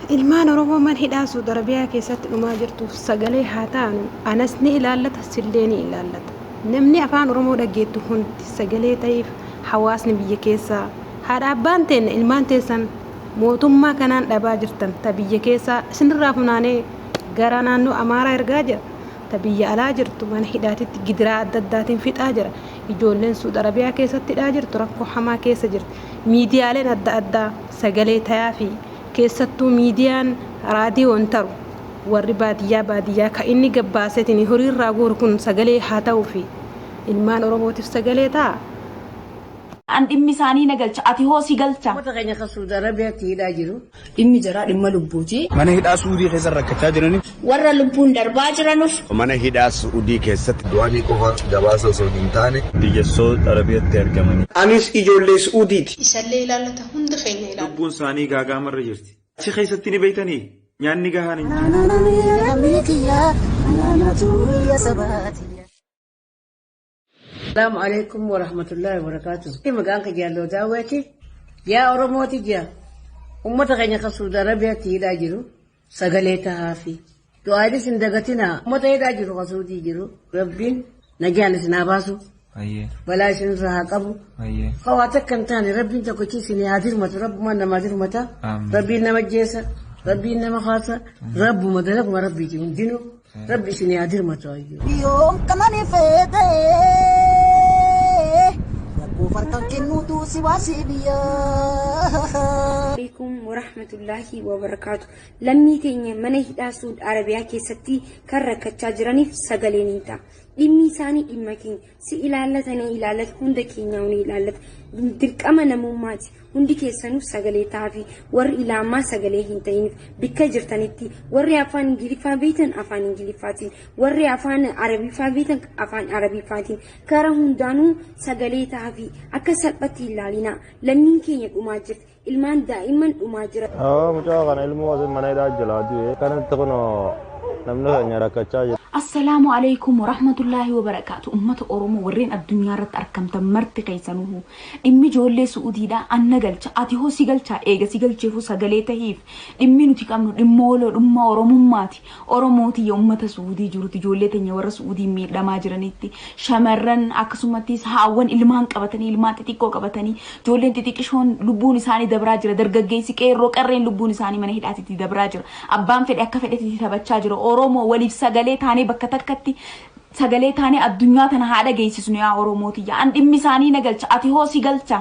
Ilmaan Oromoo man hidhaa Suud Arabiyaa keessatti dhumaa jirtuuf sagalee haa taanu. Anas ni ilaallata, sillee ni ilaallata. Namni afaan Oromoo dhaggeettu hundi sagalee ta'iif. Hawaasni biyya keessaa, haadha abbaan teenna, ilmaan teessan mootummaa kanaan dhabaa jirtan. Ta biyya keessaa isinirraa funaanee gara naannoo Amaaraa ergaa jira. Ta biyya alaa jirtu mana hidhaatitti gidiraa adda addaatiin fixaa jira. Ijoolleen Suud Arabiyaa keessatti hidhaa jirtu rakkoo hamaa keessa jirti. Miidiyaaleen adda addaa sagalee tayaafi. Keessattuu miidiyaan raadiyoon taru warri baadiyyaa baadiyyaa ka inni gabbaaseetiin horiirraa guuru kun sagalee haa ta'uufi. Ilmaan Oromootiif sagalee ta'a. An dhimmi isaanii na galcha, ati hoo si galchaa? Uummata keenya kan Suudi Arabiyaatti hidhaa jiru. Dhimmi jaraa dhimma lubbuuti. Mana hidhaa Su'uudii keessa rakkachaa jiraniif. Warra lubbuun darbaa jiranuuf. Mana hidhaa Su'uudii keessatti. Du'anii qofa gabaasa osoo hin taane. Biyya Su'uud Arabiyaatti argamanii. Anis ijoollee Su'uudiiti. Isallee ilaallata, hunda keenya ilaallata. Lubbuun isaanii gaaga'amarra jirti. Achi keessatti ni beektanii nyaanni gahaan hin jiru. Salaamu alaikum wa rahmatullahi wa barakaatuh. Maqaan kee Jaalloo Daawweeti. Yaa Oromooti jaa. Uummata keenya kan Suudi Arabiyaatti hidhaa jiru sagalee tahaafi. Du'aanis hin dagatinaa. Uummata hidhaa jiru kan Suudii jiru. Rabbiin nagaan isin haa baasu. Balaa isin irraa haa qabu. Hawaa takka hin taane Rabbiin tokkichi isin haa dirmatu. Rabbumaan namaa dirmata. Rabbiin nama jeessa. Rabbiin nama kaasa. Rabbuma dalaguma Rabbiiti hundinuu. Rabbi isin haa dirmatu ayyuu. Yoom kanani feete rakkoo farkaan kennuutu si baasee biyyaa. Alaikum warahmatullahi wabarakaatu. Lammii teenya mana hidhaa Suud Arabiyaa keessatti kan rakkachaa jiraniif sagaleen hin ta'a. Dhimmi isaanii dhimma keenya. Si ilaallata, ni ilaallata, hunda keenya ni ilaallata. Dirqama namummaati. Hundi keessanuu sagalee ta'aafi. Warri ilaamaa sagalee hin ta'iniif bikka jirtanitti, warri afaan Ingiliffaa beektan afaan Ingiliffaatiin, warri afaan Arabiffaa beektan afaan Arabiffaatiin, karaa hundaanuu sagalee ta'aafi. Akka salphatti hin ilaalinaa. Lammiin keenya dhumaa jirti. Ilmaan daa'imman dhumaa jira. Mucaa kana ilmoo isin mana hidhaa jalaa du'e kanatti kunoo namni keenya rakkachaa jira. Assalaamu alaikum warahmatullaahi wabarakaatu. Ummata Oromoo warreen addunyaa irratti argamtan marti keessanuhu, dhimmi ijoollee Su'udiidha anna galcha, ati hoo si galchaa? Eega si galcheefuu sagalee tahiif. Dhimmi nuti qabnu dhimma oloo dhimma Oromummaati. Oromootiyya, ummata Su'udii jirutti, ijoollee teenya warra Su'udiin miidhamaa jiranitti, shamarran akkasumattis haawwan ilmaan qabatanii, ilmaan xixiqqoo qabatanii, ijoolleen xixiqqishoon lubbuun isaanii dabraa jira. Dargaggeessi, qeerroo qarreen lubbuun isaanii mana hidhaatitti dabraa jira. Abbaan fedhe akka fedhetti taphachaa jira. Oromoo, waliif sagalee taanee, bakka takkatti sagalee taanee addunyaa tana haa dhageessisnu. Yaa Oromootiyya, an dhimmi isaanii na galcha, ati hoo si galcha?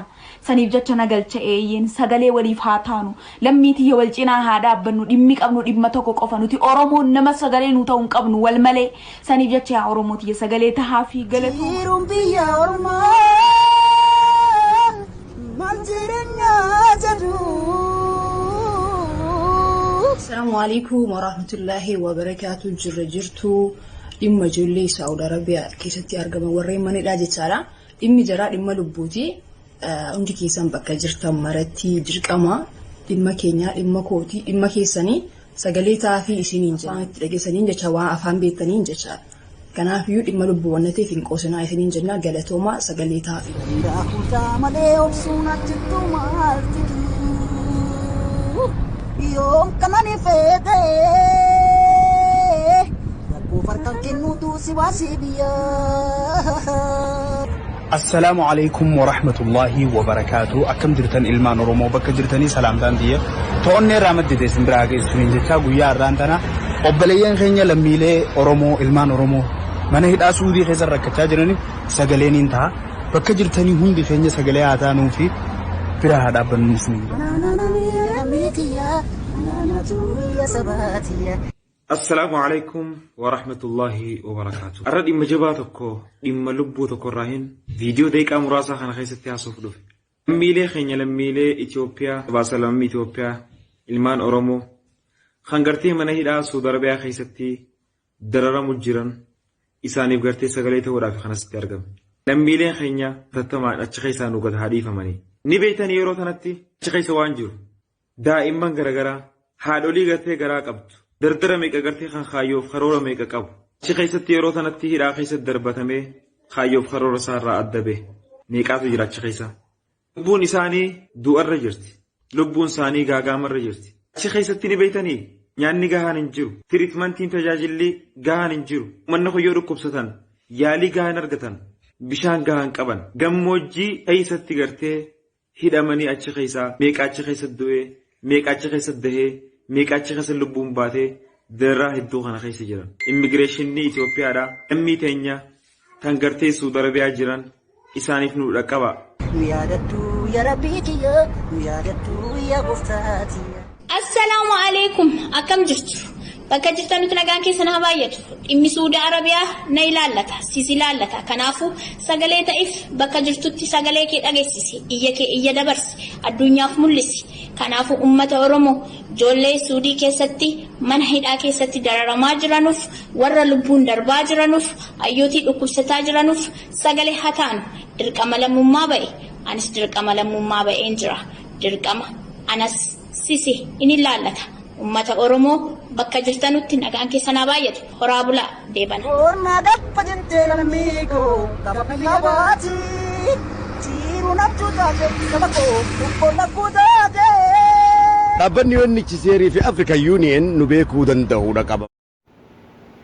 Saniif jecha na galcha, eeyyeen, sagalee waliif haa taanu. Lammii tiyya, wal cinaa haa dhaabbannu. Dhimmi qabnu dhimma tokko qofa. Nuti Oromoon nama sagalee nuu ta'u hin qabnu wal malee. Saniif jecha, yaa Oromootiyya, sagalee tahaa fi galatooma. Jiruun biyya ormaa maal jireenyaa jedhu. Asalaamu alaikum warahmatullaahi wabarakaatu. Jirra jirtu? Dhimma ijoollee Saa'ud Arabiyaa keessatti argaman, warreen mana hidhaa jechaadha. Dhimmi jaraa dhimma lubbuuti. Hundi keessan bakka jirtan maratti dirqama dhimma keenyaa, dhimma kootii, dhimma keessanii, sagalee ta'aafii isiniin jedha. Itti dhageessaniin jecha, waan afaan beektaniin jechaadha. Kanaafiyyuu dhimma lubbuu waan ta'eef hin qoosinaa isiniin jenna. Galatoomaa, sagalee ta'aafii. Kutaa malee obsuun achittu maal fidu? Yoom kanani feete rakkoo farkaan kennuutu si baasee biyyaa. Assalaamu alaikum warahmatullaahi wabarakaatu. Akkam jirtan, ilmaan Oromoo bakka jirtanii? Salaamtaan tiyya to'onnee irraa maddite isin biraa geessuun jechaa, guyyaa har'aan tana obboleeyyan keenya, lammiilee Oromoo, ilmaan Oromoo mana hidhaa Suudii keessa rakkachaa jiraniif sagaleen hin ta'a. Bakka jirtanii hundi keenya sagalee haa taanuu fi bira haa dhaabbannu isin. Assalaamu alaikum wa rahmatullahi wa barakaatu. Har'a dhimma jabaa tokko, dhimma lubbuu tokko irraa hin viidiyoo daqiiqaa muraasaa kana keessatti haasa'uuf dhufe. Lammiilee keenya, lammiilee Itoophiyaa, baasa lammii Itoophiyaa, ilmaan Oromoo kan gartee mana hidhaa Suudi Arabiyaa keessatti dararamu jiran, isaaniif gartee sagalee ta'uudhaaf kanasitti argame. Lammiileen keenya tattamaan achi keessaa nu gad haa dhiifamanii. Ni beektanii, yeroo tanatti achi keessa waan jiru. Daa'imman garaagaraa, haadholii gartee garaa qabdu, dardara meeqa gartee kan kaayyoof karoora meeqa qabu. Achi keessatti yeroo tanatti hidhaa keessatti darbatamee kaayyoof karoora isaarraa adda bahe meeqaatu jira achi keessa. Lubbuun isaanii du'arra jirti. Lubbuun isaanii gaagaamarra jirti. Achi keessatti ni beeytanii nyaanni gahaan hin jiru. Treatmentiin tajaajilli gahaan hin jiru. Manni kun yoo dhukkubsatan yaalii gahaan argatan, bishaan gahaan qaban. Gammoojjii keessatti gartee hidhamanii achi keessaa meeqa achi keessatti du'ee, meeqa achi keessatti dahee, meeqa achi keessa lubbuun baatee darraa hedduu kana keessa jiran. Immigireeshinii Itoophiyaadha. Lammii teenya kan gartee Suudi Arabiyaa jiran isaaniif nu dhaqqaba. Nu yaadattu yaa Rabbii kiyya, nu yaadattu yaa gooftaa tiyya. Assalaamu alaikum, akkam jirtu? Bakka jirtanitti nagaan keessan haa baay'atu. Dhimmi Suudi Arabiyaa na ilaallata, sis ilaallata. Kanaafuu sagalee ta'iif, bakka jirtutti sagalee kee dhageessisi, iyya kee iyya dabarsi, addunyaaf mul'isi. Kanaafuu uummata Oromoo, ijoollee Suudii keessatti mana hidhaa keessatti dararamaa jiranuuf, warra lubbuun darbaa jiranuuf, hayyootii dhukkubsataa jiranuuf sagalee haa taanu. Dirqama lammummaa ba'e. Anis dirqama lammummaa ba'een jira. Dirqama anas sisi in ilaallata. Uummata Oromoo, bakka jirtanutti nagaan keessan haa baay'atu. Horaa bulaa, deebana. Ormaa gaffa jettee lammii koo qaba baati. Jiru nabjuu taate saba koo lubbuu lakkuu taate. Dhaabbanni UNHCR fi African Union nu beekuu danda'uudha qaba.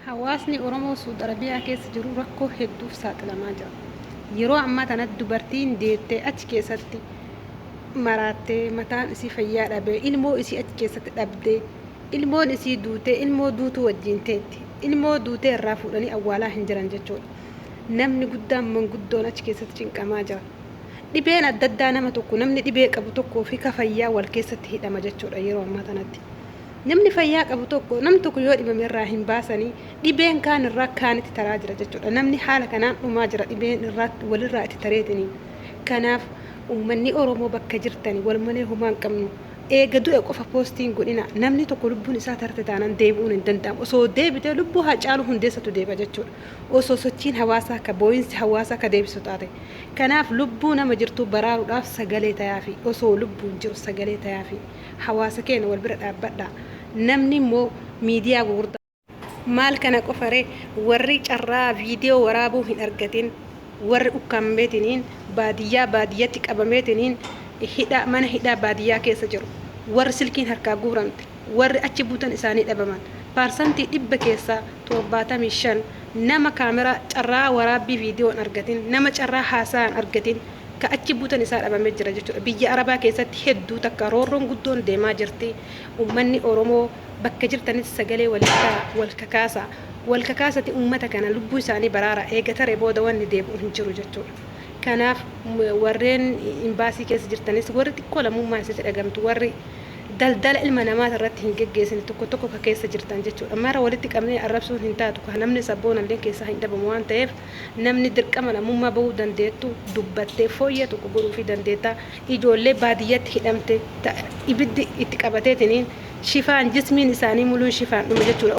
Hawaasni Oromoo Suud Arabiyaa keessa jiru rakkoo hedduuf saaxilamaa jira. Yeroo ammaa kanatti dubartiin deettee achi keessatti maraattee, mataan isii fayyaa dhabee, ilmoo isii achi keessatti dhabdee, ilmoon isii duutee, ilmoo duutuu wajjin teetti. Ilmoo duutee irraa fuudhanii awwaalaa hin jiran jechuudha. Namni guddaan manguddoon achi keessatti cinqamaa jira. Dhibeen adda addaa nama tokko, namni dhibee qabu tokkoo fi ka fayyaa wal keessatti hidhama jechuudha yeroo ammaa kanatti. Namni fayyaa qabu tokko, namni tokko yoo dhibame irraa hin baasanii, dhibeen kaan irraa kaanitti taraa jira jechuudha. Namni haala kanaan dhumaa jira, dhibeen irraa walirraa itti tareetiniin. Kanaaf uummanni Oromoo bakka jirtani wal malee homaa hin qabnu. Eega du'e qofa poostiin godhina. Namni tokko lubbuun isaa tarte taanaan deebi'uun hin danda'amu. Osoo deebitee lubbuu Haacaaluu Hundeessatu deebi'a jechuudha. Osoo sochiin hawaasaa ka boo'insi hawaasaa ka deebisu taate. Kanaaf lubbuu nama jirtuu baraaruudhaaf sagalee tayaafi. Osoo lubbuun jiru sagalee tayaafi. Hawaasa keenya wal bira dhaabbadha. Namni immoo miidiyaa gurguddaa. Maal kana qofaree, warri carraa viidiyoo waraabuu hin argatin, warri ukkaamameetiniin baadiyyaa baadiyyatti qabameetiniin hidhaa mana hidhaa baadiyyaa keessa jiru, warri silkiin harkaa guuramte, warri achi buutan isaanii dhabaman, 100% keessaa 75 nama kaameraa carraa waraabbii viidiyoo hin argatin, nama carraa haasaa hin argatin, ka achi buutan isaa dhabamee jira jechuudha. Biyya Arabaa keessatti hedduu takka roorroon guddoon deemaa jirti. Ummanni Oromoo bakka jirtanitti sagalee waliif ta'a, wal kakaasa. Wal kakaasati ummata kana lubbuu isaanii baraara. Eega tare booda wanni deebi'u hin jiru jechuudha. Kanaaf warreen imbaasii keessa jirtanis, warri xiqqoo lammummaan isatti dhagamtu, warri daldala ilma namaa irratti hin geggeessine tokko tokko ka keessa jirtan jechuudha. Mara walitti qabnee arrabsuun hin taatu, ka namni sabboonallee keessaa hin dhabamu waan ta'eef, namni dirqama lammummaa bahuu dandeettu dubbattee fooyyee tokko godhuufii dandeetta. Ijoollee baadiyyatti hidhamte ibiddi itti qabateetiniin shifaan jismiin isaanii muluun shifaan dhume jechuudha.